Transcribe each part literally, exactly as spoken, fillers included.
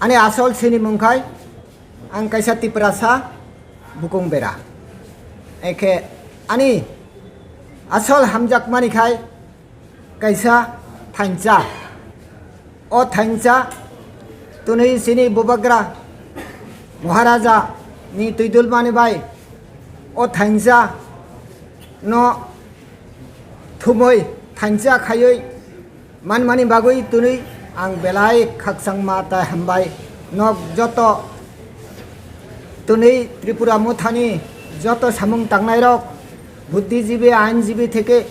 Ani asol sinimung khai ang kaisa Tiprasa bukung bera. Ekhe ani asol hamjakmani khai kaisa thansa. O thansa twnwi chini bubagra Maharaja ni twidulmani bai o thansa no thumwi thansa khaiwi manmani bagwi twnwi ang belai khakchangma tai hambai nok joto twnwi Tripura Mothani joto samung tangnairok, buddhijibi, ainjibi theke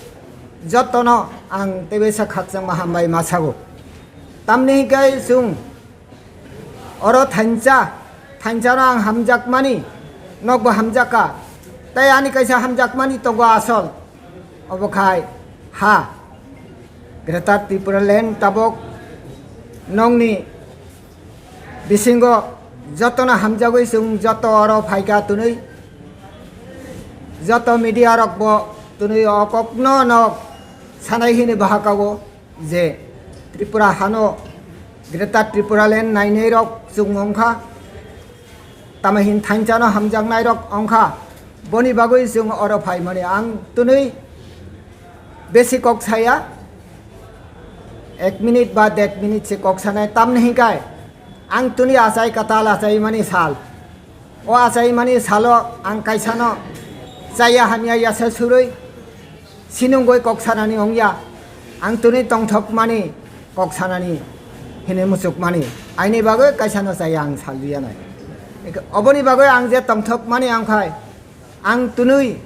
jotono ang tebesa khakchangma hambai masago. Tamni hingke chwng oro thansa, thansano ang hamjakmani, nokbo hamjakka, tei ani kaisa hamjakmani tongo asol, obo khai ha. Greater Tripura Land tabok nokni bisingo jotono hamjagwi chwng joto oro phaikha twnwi, joto media rokbo twnwi o kokno nok sanai hini bahakao je Tripura hano Greater Tripura Land nainai rok chwng wngkha. Tamo hin thansano hamjaknairok wngkha, boni bagwi chwng oro phaimani ang twnwi besi kok saya, ek minute ba dek minute se kok sanai, tamni hinkai ang twnwi achai katal achaimani sal. O achaimani salo ang kaisano chaya hamya yasa surwi sinungoi kok sanani ongya, ang twnwi tongthokmani kok sanani hinwi muchukmani. Aini bagwi kaisano chaya ang salliya nai. Oboni bagwi ang je tongthokmani ang khai, ang twnwi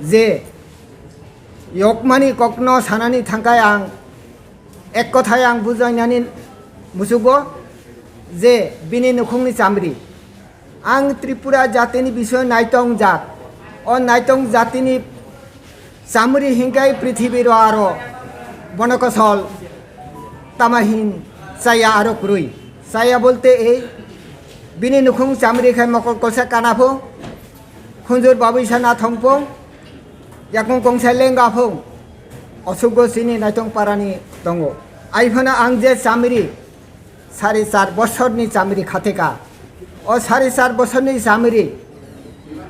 je yokmani kokno sanani thangkai ang ek kothai ang bujainani muchugo je bini nukhungni chamri. Ang Tripura jatini bisoy naitong jat. O naitong jatini chamri hingkai prithibiro aro bono kosol tama hin chaya aro kwrwi. Chaya bolte ei bini nukhung chamri khai mokol kosa kana pho, khunjur babui sana thong pho, yakung kongsa lenga pho. Osukgo chini naitong parani tongo. Ai phano ang je chamri sari char bosorni chamri khateka. O sari char bosorni chamri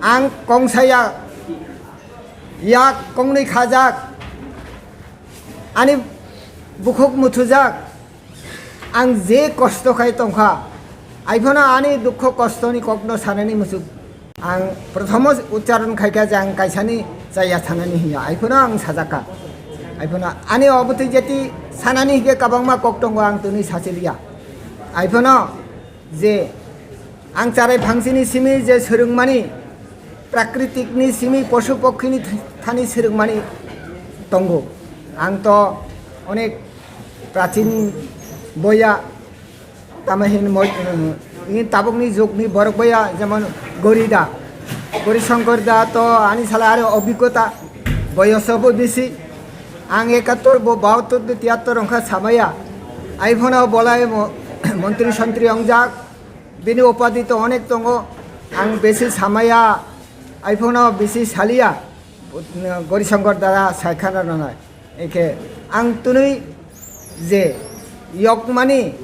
ang kongsaya yak kongnwi khajak, ani bukhuk muthujak, ang je kosto khai tongkha, ai phano ani dukho kostoni kokno sanani muchuk. Ang prothomo uchcharon khaikha je ang kaisani chaya sanani hiya, ai phano ang sajakka. Ai phano ani obotwi jeti sanani hingke kabangma kok tongo, ang twnwi sachiliya. Ai phano je ang charai phangsini simi je swrwngmani, prakritikni simi, posu pokhini thani swrwngmani tongo. Ang to onek prachin boya Tamo hin mo-, ni tabukni jugni borok boya jemon Gorida, Gori Shankar da to ani sala aro obhigota, boyoso bo bisi. Ang ekattor bo bahattor de tiyattor wngkha samaya. Ai phano bolai mo-, montri sontri wngjak, bini upadi to onek tongo. Ang besi samaya, ai phano bisi saliya, Gori Shankar da saikha rwnai. Ekhe ang twnwi je yokmani,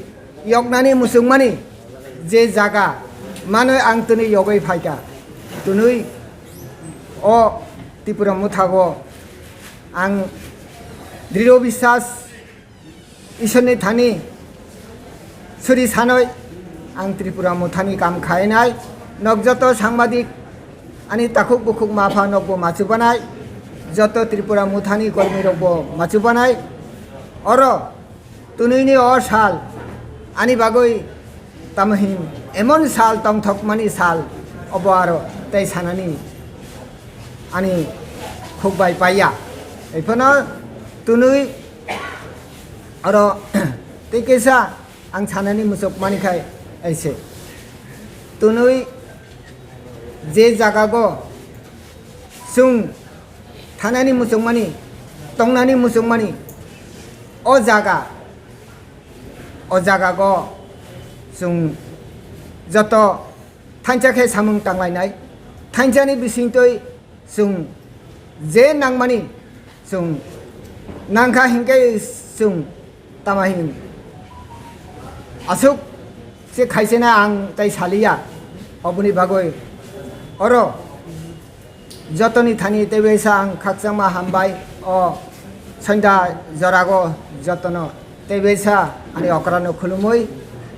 yoknani muchungmani je jaga manwi ang twnwi yogwi phaikha. Twnwi o Tripura mothago ang dridho biswas Ishorni thani suri sanoi ang Tripura mothani kam khainai. Nok joto sangbadik ani takhuk bukhuk mapha nokbo machubanai, joto Tripura mothani kormi rokbo machubanai. Oro twnwini o sal ani bagwi tamo hin emon sal tongthokmani sal obo aro tei sanani ani khuk bai paiya. Ephano twnwi oro tei kisa ang sanani muchuk mani khai aise. Twnwi je jaga go chwng thanani muchungmani, tongnani muchungmani, o jaga, o jaga go chwng joto thansa khe samung tanglainai, thansani bisingtwi chwng je nangmani chwng nangkha hinkhe chwng tamo hin aswk Tei khaisena ang tei saliya, oboni bagwi oro jotoni thani teibesa ang khakchangma hambai. O sonda jorago jotono teibesa ani okrano khulumwi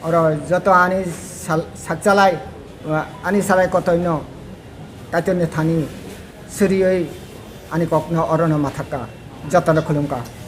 oro joto ani sal-, sakchalai, ani salai kotoino Kaitorni thani suriwi ani kokno orono mathakka, jotono khulumkha.